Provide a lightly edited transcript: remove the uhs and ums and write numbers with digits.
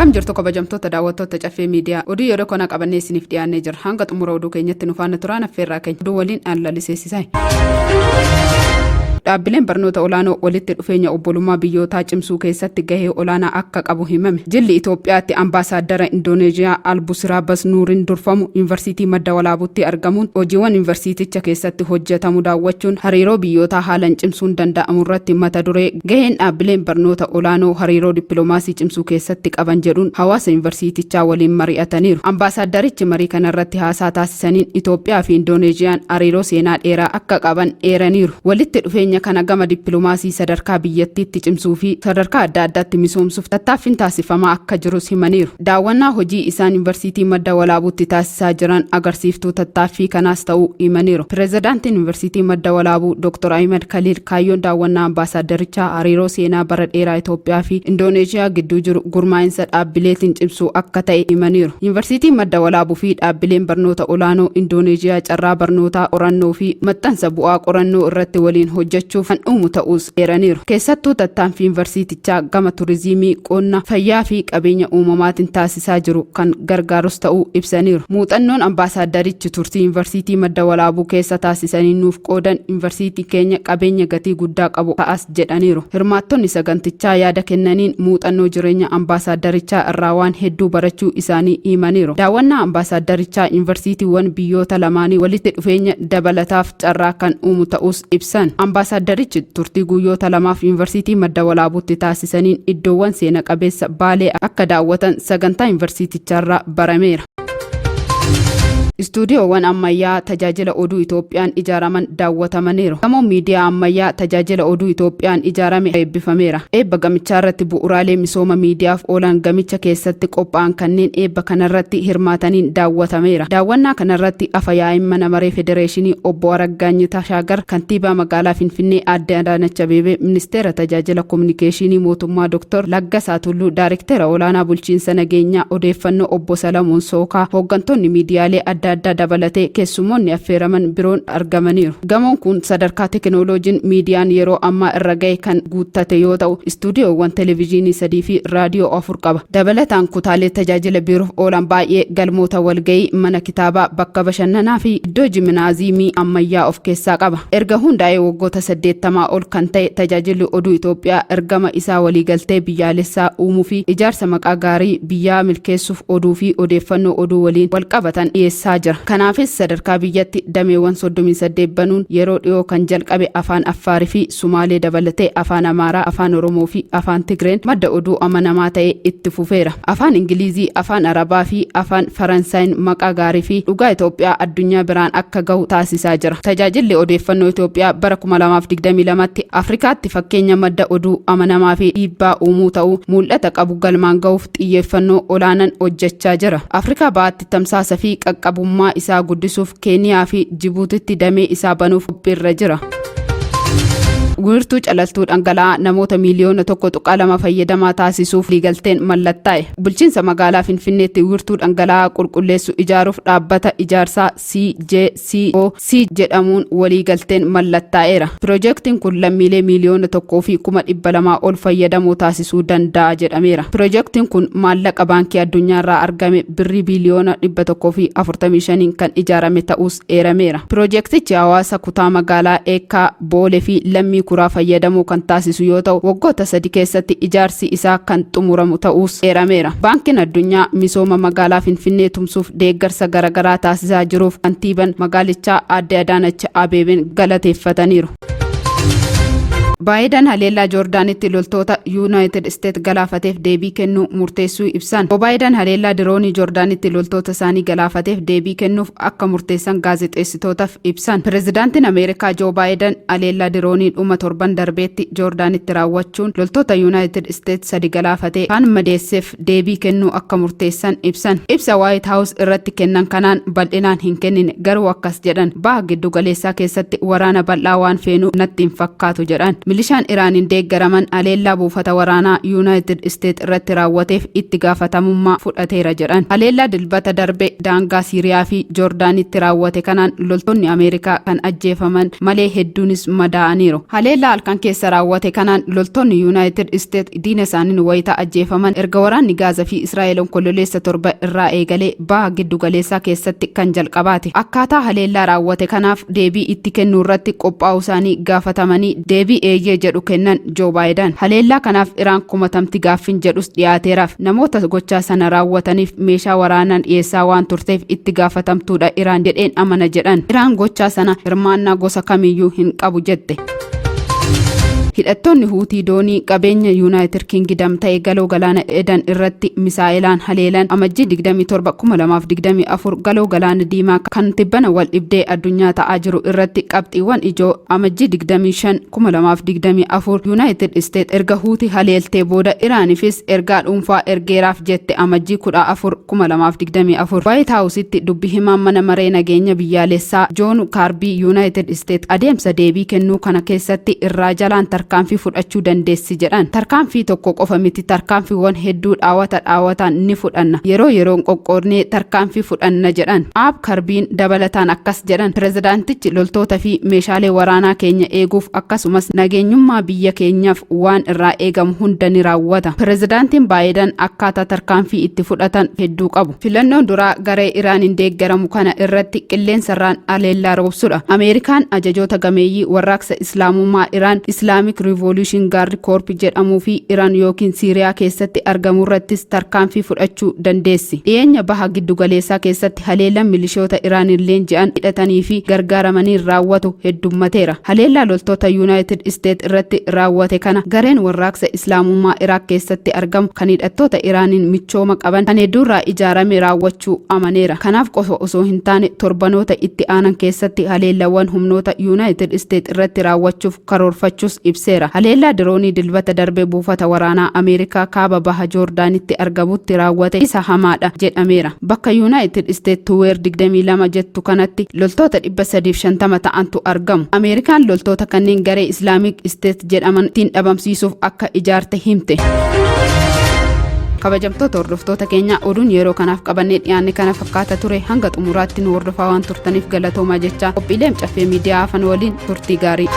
Akkam jirtu kabajamtoota daawwattoota Caffee Miidiyaa. Oduu yeroo kanaa qabannee isiniif dhiyaannee jira. Hanga xumura oduu keenyatti nu faana turaan affeerraa keenya. Oduu waliin aan laliseessisaa. Dhaabbileen barnoota olaanoo walitti dhufeenya obbolummaa biyyootaa cimsuu keessatti gahee olaanaa akka qabu himame. Jilli Itoophiyaatti Ambaasaaddara Indooneeziyaa Albusiraa Basnuuriin durfamu Yuunivarsiitii Madda Walaabuutti argamuun hojiiwwan yuunivarsiiticha keessatti hojjetamu daawwachuun hariiroo biyyootaa haalan cimsuun danda'amurratti mata duree gaheen dhaabbileen barnoota olaanoo hariiroo dippiloomaasii cimsuu keessatti qaban jedhuun hawaasa yuunivarsiitichaa waliin mari'ataniiru. Ambaasaaddarichi marii kanarratti haasaa taasisaniin Itoophiyaa fi Indooneeziyaan hariiroo seenaa dheeraa akka qaban eeraniiru. Walitti dhufeenya kana gama dippiloomaasii sadarkaa biyyattiitti cimsuu fi sadarkaa adda addaatti misoomsuuf tattaaffiin taasifamaa akka jirus himaniiru. Daawwannaa hojii isaan Yuunivarsiitii Madda Walaabuutti taasisaa jiran agarsiiftuu tattaaffii kanaas ta'uu himaniiru. Pireezidaantiin Yuunivarsiitii Madda Walaabuu Dr. Ahimad Kaliil kaayyoon daawwannaa ambaasaadarichaa hariiroo seenaa bara dheeraa Itoophiyaa fi Indooneeshiyaa gidduu jiru gurmaa'insa dhaabbileetiin cimsuu akka ta'e himaniiru. Yuunivarsiitiin Madda Walaabuu fi dhaabbileen barnoota olaanoo Indooneeshiyaa carraa barnootaa qorannoo fi maxxansa bu'aa qorannoo irratti waliin hojjechuuf kan uumu ta'uus eeraniiru. Keessattuu tattaaffii yuunivarsiitichaa gama turizimii, qonna, fayyaa fi qabeenya uumamaatiin taasisaa jiru kan gargaarus ta'uu ibsaniiru. Muuxannoon ambaasaaddarichi turtii yuunivarsiitii Madda Walaabuu keessa taasisanii nuuf qoodan yuunivarsiitii keenya qabeenya gatii guddaa qabu ta'as jedhaniiru. Hirmaattonni sagantichaa yaada kennaniin muuxannoo jireenya ambaasaadarichaa irraa waan hedduu barachuu isaanii himaniiru. Daawwannaa ambaasaadarichaa yuunivarsiitiiwwan biyyoota lamaanii walitti dhufeenya dabalataaf carraa kan uumu ta'us ibsan. Ambaasaaddarichi turtii guyyoota lamaaf yuunivarsiitii Madda Walaabuutti taasisaniin iddoowwan seena qabeessa Baalee akka daawwatan sagantaa yuunivarsiitichaarraa barameera. Istuudiyoowwan ammayyaa tajaajila oduu Itoophiyaan ijaaraman daawwatamaniiru. Gamoon miidiyaa ammayyaa tajaajila oduu Itoophiyaan ijaarame eebbifameera. Eebba gamichaa irratti bu'uuraalee misooma miidiyaaf oolan gamicha keessatti qophaa'an kanneen eebba kanarratti hirmaataniin daawwatameera. Daawwannaa kanarratti afa yaa'iin mana maree federeeshinii obbo Araggaanyi Tashaagar, kantiibaa magaalaa Finfinnee aadde Adaanach Abeebee, ministeera tajaajila kominikeeshinii mootummaa Dr. Laggasaa Tulluu, daarektera olaanaa bulchiinsa nageenyaa odeeffannoo obbo Salamoon Sookaa, hooggantoonni miidiyaalee adda addaa dabalatee keessummoonni affeeraman biroon argamaniiru. Gamoon kun sadarkaa teekinooloojiin miidiyaan yeroo ammaa irra ga'e kan guuttate yoo ta'u, istuudiyoowwan televezyiinii sadii fi raadiyoo afur qaba. Dabalataan kutaalee tajaajila biiroof oolan baay'ee, galmoota walga'ii, mana kitaabaa, bakka bashannanaa fi iddoo jiminaaziimii ammayyaa of keessaa qaba. Erga hundaa'ee waggoota 80 ol kan ta'e tajaajilli oduu Itoophiyaa ergama isaa waliigaltee biyyaalessaa uumuu fi ijaarsa maqaa gaarii biyyaa milkeessuuf oduu fi odeeffannoo oduu waliin walqabatan dhiyeessaa jira. Kanaafis sadarkaa biyyatti dameewwan 38 banuun yeroo dhiyoo kan jalqabe afaan Affaarii fi Sumaalee dabalatee afaan Amaaraa, afaan Oromoo fi afaan Tigreen madda oduu amanamaa ta'e itti fufeera. Afaan Ingilizii, afaan Arabaa fi afaan Faransaayin maqaa gaarii fi dhugaa Itoophiyaa addunyaa biraan akka gahu taasisaa jira. Tajaajilli odeeffannoo Itoophiyaa bara 2022tti Afrikaatti fakkeenya madda oduu amanamaa fi dhiibbaa uumuu ta'uu mul'ata qabu galmaan gahuuf xiyyeeffannoo olaanan hojjechaa jira. Afrikaa Bahaatti tamsaasa fi qaqqabummaa isaa guddisuuf Keeniyaa fi Jibuutitti damee isaa banuuf qophiirra jira. Wiirtuu calaltuu dhangala'aa namoota miiliyoona 1.2 fayyadamaa taasisuuf waliigalteen mallattaa'e. Bulchiinsa magaalaa Finfinneetti wiirtuu dhangala'aa qulqulleessu ijaaruuf dhaabbata ijaarsaa CJCOC jedhamuun waliigalteen mallattaa'eera. Piroojeektiin kun lammiilee miiliyoona 1.200 ol fayyadamoo taasisuu danda'a jedhameera. Piroojeektiin kun maallaqa baankii addunyaarraa argame birrii biiliyoona 145 kan ijaarame ta'us eerameera. Piroojeektichi hawaasa kutaa magaalaa Eekkaa, Boolee fi Lammii Kuraa fayyadamoo kan taasisu yoo ta'u, waggoota 3 keessatti ijaarsi isaa kan xumuramu ta'us eerameera. Baankiin addunyaa misooma magaalaa Finfinnee tumsuuf deeggarsa garaagaraa taasisaa jiruuf kantiibaan magaalichaa aadde Adaanach Abeebeen galateeffataniiru. Baayidan haleellaa Joordaanitti loltoota Yuunaayitid Isteet galaafateef deebii kennuu murteessuu ibsan. Baayidan haleellaa diroonii Joordaanitti loltoota isaanii galaafateef deebii kennuuf akka murteessan gaazexeessitootaaf ibsan. Pireezidaantiin Ameerikaa Joo Baayidan haleellaa diroonii dhuma torban darbeetti Joordaanitti raawwachuun loltoota Yuunaayitid Isteet sadi galaafatee kan madeesseef deebii kennuu akka murteessan ibsan. Ibsa Waayit Haawus irratti kennan kanaan bal'inaan hin kennine, garuu akkas jedhan: baha giddu galeessaa keessatti waraana bal'aa waan feenu natti hin fakkaatu jedhan. Milishaan Iraaniin deeggaraman haleellaa buufata waraanaa Yuunaayitid Isteet irratti raawwateef itti gaafatamummaa fudhateera jedhan. Haleellaa Dilbata darbe daangaa Siiriyaa fi Joordaanitti raawwate kanaan loltoonni Ameerikaa kan ajjeefaman malee hedduunis madaa'aniiru. Haleellaa halkan keessa raawwate kanaan loltoonni Yuunaayitid Isteet diina isaaniin wayita ajjeefaman erga waraanni Gaaza fi Israa'el Onkololeessa 7 irraa eegalee Baha Giddugaleessaa keessatti kan jalqabaati. Akkaataa haleellaa raawwate kanaaf deebii itti kennuurratti qophaa'uusaanii gaafatamanii deebii eeyyee jedhu kennan Joo Baayidan. Haleellaa kanaaf Iraan komatamti gaaffin jedhus dhiyaateeraaf. Namoota gochaa sana raawwataniif meeshaa waraanaan dhiyeessaa waan turteef itti gaafatamtuudha Iraan jedheen amana jedhan. Iraan gochaa sana hirmaannaa gosa kamiiyyuu hin qabu jette. Hidhattoonni Huutii doonii qabeenya Yuunaayitid Kingidam ta'e Galoo Galaana Edan irratti misaa'elaan haleelan Amajjii 27, 2024 Galoo Galaana Diimaa kan tibbana wal dhibdee addunyaa ta'aa jiru irratti qabxiiwwan ijoo Amajjii 25, 2024 Yuunaayitid Isteet erga Huutii haleeltee booda Iraanifis ergaa dhuunfaa ergeeraaf jette Amajjii 14, 2024 Waayit Haawusitti dubbi himaan mana maree nageenya biyyaalessaa Joon Kaarbii Yuunaayitid Isteet adeemsa deebii kennuu kana keessatti irraa jalaan tarkaanfii fudhachuu dandeessi jedhan. Tarkaanfii tokko qofa miti tarkaanfiiwwan hedduu dhaawata dhaawataan ni fudhanna. Yeroo yeroon qoqqoodnee tarkaanfii fudhanna jedhan. Aab Karbiin dabalataan akkas jedhan, Pirezidaantichi loltoota fi meeshaalee waraanaa keenya eeguuf akkasumas nageenyummaa biyya keenyaaf waan irraa eegamu hunda ni raawwata. Pirezidaantiin Baayidan akkaataa tarkaanfii itti fudhatan hedduu qabu. Filannoon duraa garee Iraaniin deeggaramu kana irratti qilleensarraan haleellaa roobsudha. Ameerikaan ajajoota gameeyyii Warraaqsa Islaamummaa Iraan, Islamic Revolution Guard Corps, jedhamuu fi Iraan yookiin Siiriyaa keessatti argamurrattis tarkaanfii fudhachuu dandeessi. Dhiyeenya Baha Giddugaleessaa keessatti haleellaan milishoota Iraaniin leenji'an hidhatanii fi gargaaramaniin raawwatu heddummateera. Haleellaa loltoota Yunaayitid Isteet irratti raawwate kana gareen Warraaqsa Islaamummaa Iraaq keessatti argamu kan hidhattoota Iraaniin michooma qaban kan hedduurraa ijaarame raawwachuu amaneera. Kanaaf qofa osoo hin taane torbanoota itti aanan keessatti haleellawwan humnoota Yunaayitid Isteet irratti raawwachuuf karoorfachuus ibseera. Haleellaa diroonii Dilbata darbe buufata waraanaa Ameerikaa kaaba baha Joordaanitti argamutti raawwate isa hamaadha jedhameera. Bakka Yunaayitid Isteet Tuweer 22 jettu kanatti loltoota 350 ta'antu argamu. Ameerikaan loltoota kanneen garee Islaamik Isteet jedhaman ittiin dhabamsiisuuf akka ijaarte himte. Kabajamtoota hordoftoota keenya oduun yeroo kanaaf qabannee dhiyaanne kana fakkaata ture hanga xumuraatti nu hordofaa waan turtaniif galatoomaa jechaa qophiilee Caffee Miidiyaa hafan waliin turtii gaarii.